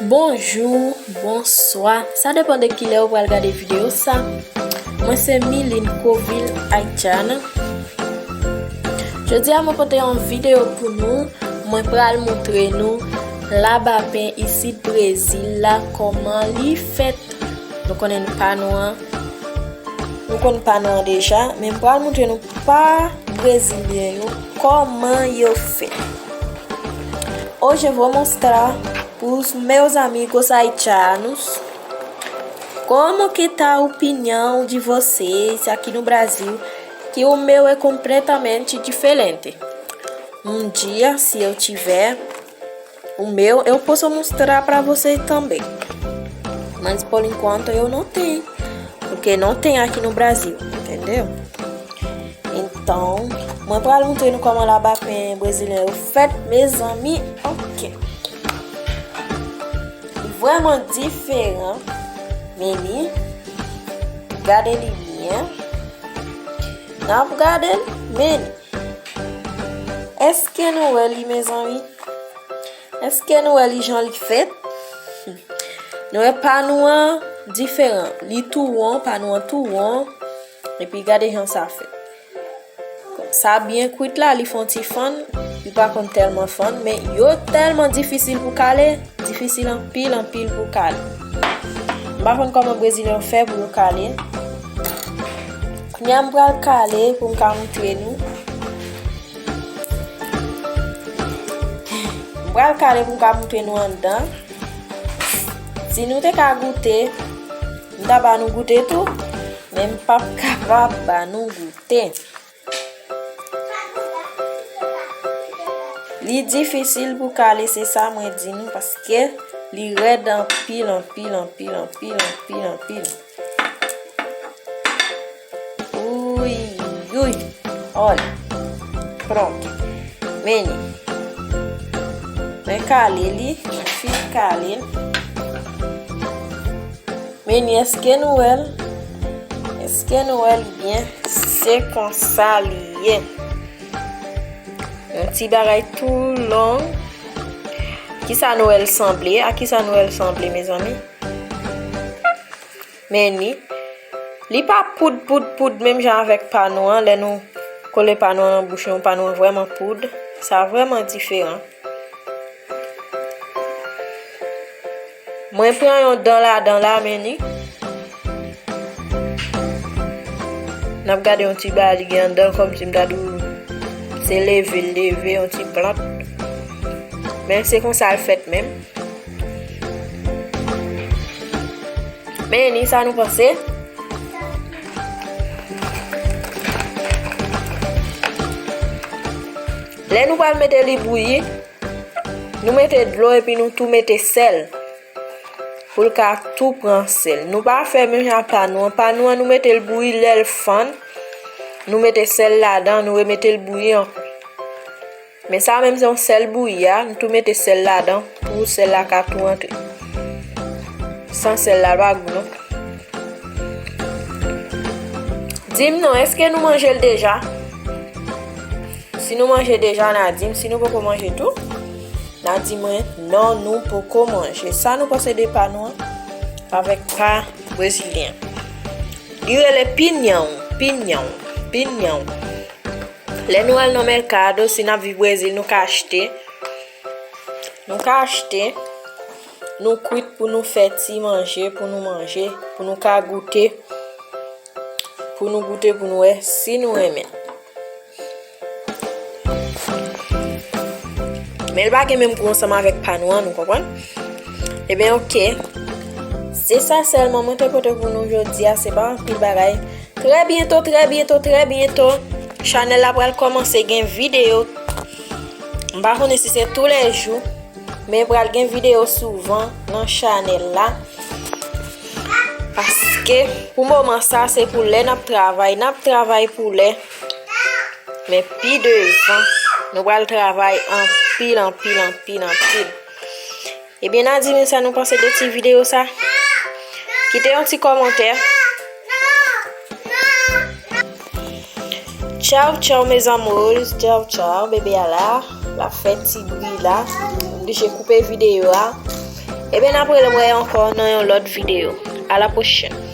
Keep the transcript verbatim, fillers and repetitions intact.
Bonjou, bonswa, sa depann de kilè ou pral gade videyo sa. Mwen se Miline Coville Haitiana. Jodi a mwen pote yon videyo pou nou. Mwen pral montre nou labapen isit Brezil la, kòman li fèt. Nou konnen pa nou an. Nou konn pa nou an deja, men m pral montre nou pa brezilyen yo kòman yo fè. Hoje eu vou mostrar para os meus amigos haitianos como que tá a opinião de vocês aqui no Brasil, que o meu é completamente diferente. Um dia, se eu tiver o meu, eu posso mostrar para vocês também. Mas por enquanto eu não tenho, porque não tem aqui no Brasil, entendeu? Então, mwen pral montre nou kòman labapen brezilyen yo fèt, mezanmi. Ok. Li vrèman diferan. Men li, gade li byen. N ap gade l, men èske nou wè li, mezanmi? Èske nou wè li jan li fèt? Nou wè pa nou an diferan. Li tou won, pa nou an tou won. Epi gade jan sa fèt. Sa byen kwit la, li fè yon ti fann. Li pa konn tèlman fann, men yo tèlman difisil pou kale. Difisil anpil, anpil pou kale. M pa konn kòman brezilyen yo fè pou yo kale. Kounye a m pral kale pou m ka montre nou. M pral kale pou m ka montre nou anndan. Si nou te ka goute, m ta ba nou goute tou, men m p ap kapab ba nou goute. Li difisil pou kale, se sa mwen di nou, paske li rèd anpil, anpil, anpil, anpil, anpil, anpil. Uy, uy. Olha. Pronto. Men li. Mwen kale li, mwen fin kale l. Men èske nou wè l? Èske nou wè l byen? Se konsa li ye. Yon ti bagay tou long. Kisa nou wè l sanble? A kisa nou wè l sanble, mezanmi? Men li. Li pa poud, poud, poud, menm jan avèk pa nou an. Lè nou kole pa nou an nan bouch nou, pa nou an vrèman poud. Sa vrèman diferan. Mwen pran yon dan ladan la, men li. N ap gade yon ti bagay li gen anndan, kòmsi m ta di w se leve l leve, yon ti plant. Men se konsa l fèt menm. Men ni sa nou panse. Lè nou pral mete li bouyi, nou mete dlo epi nou tou mete sèl. Pou l ka tou pran sèl. Nou pa fè menm jan pa nou an. Pa nou an, nou mete l bouyi, lè l fann, nou mete sèl ladan, nou remete l bouyi ankò. Men sa menm se yon sèl bouyi a, nou tou mete sèl ladan pou sèl la ka tou rantre. San sèl la pa gou non. Di m non, èske nou manje l deja? Si nou manje deja, n a di m. Si nou poko manje tou, n a di mwen non, nou poko manje. Sa nou panse de pa nou an avèk pa brezilyen? Li rele pinhão, pinhão, pinhão. Lè nou al nan mèkado, si n ap viv Brezil, nou ka achte. Nou ka achte, nou kwit pou nou fè ti manje, pou nou manje, pou nou ka goute, pou nou goute, pou nou wè si nou renmen. Men l pa gen menm gou ansanm avèk pa nou an, nou konprann? Ebyen, oke. Se sa sèlman mwen te pote pou nou jodi a, se pa anpil bagay. Trè byento, trè byento, trè byento, chanèl la pral kòmanse gen videyo. M pa konnen si se toulèjou, men pral gen videyo souvan nan chanèl la. Paske pou moman sa, se pou lè n ap travay, n ap travay pou lè. Men pi devan, nou pral travay anpil, anpil, anpil, anpil. Ebyen, n a di m sa nou panse de ti videyo sa. Kite yon ti kòmantè. Tchaw, tchaw, mes amores. Tchaw, tchaw, bebe a la. L ap fè ti bri la. M oblije koupe videyo a. Ebyen, n ap rewè ankò nan yon lòt videyo. A la pwochèn.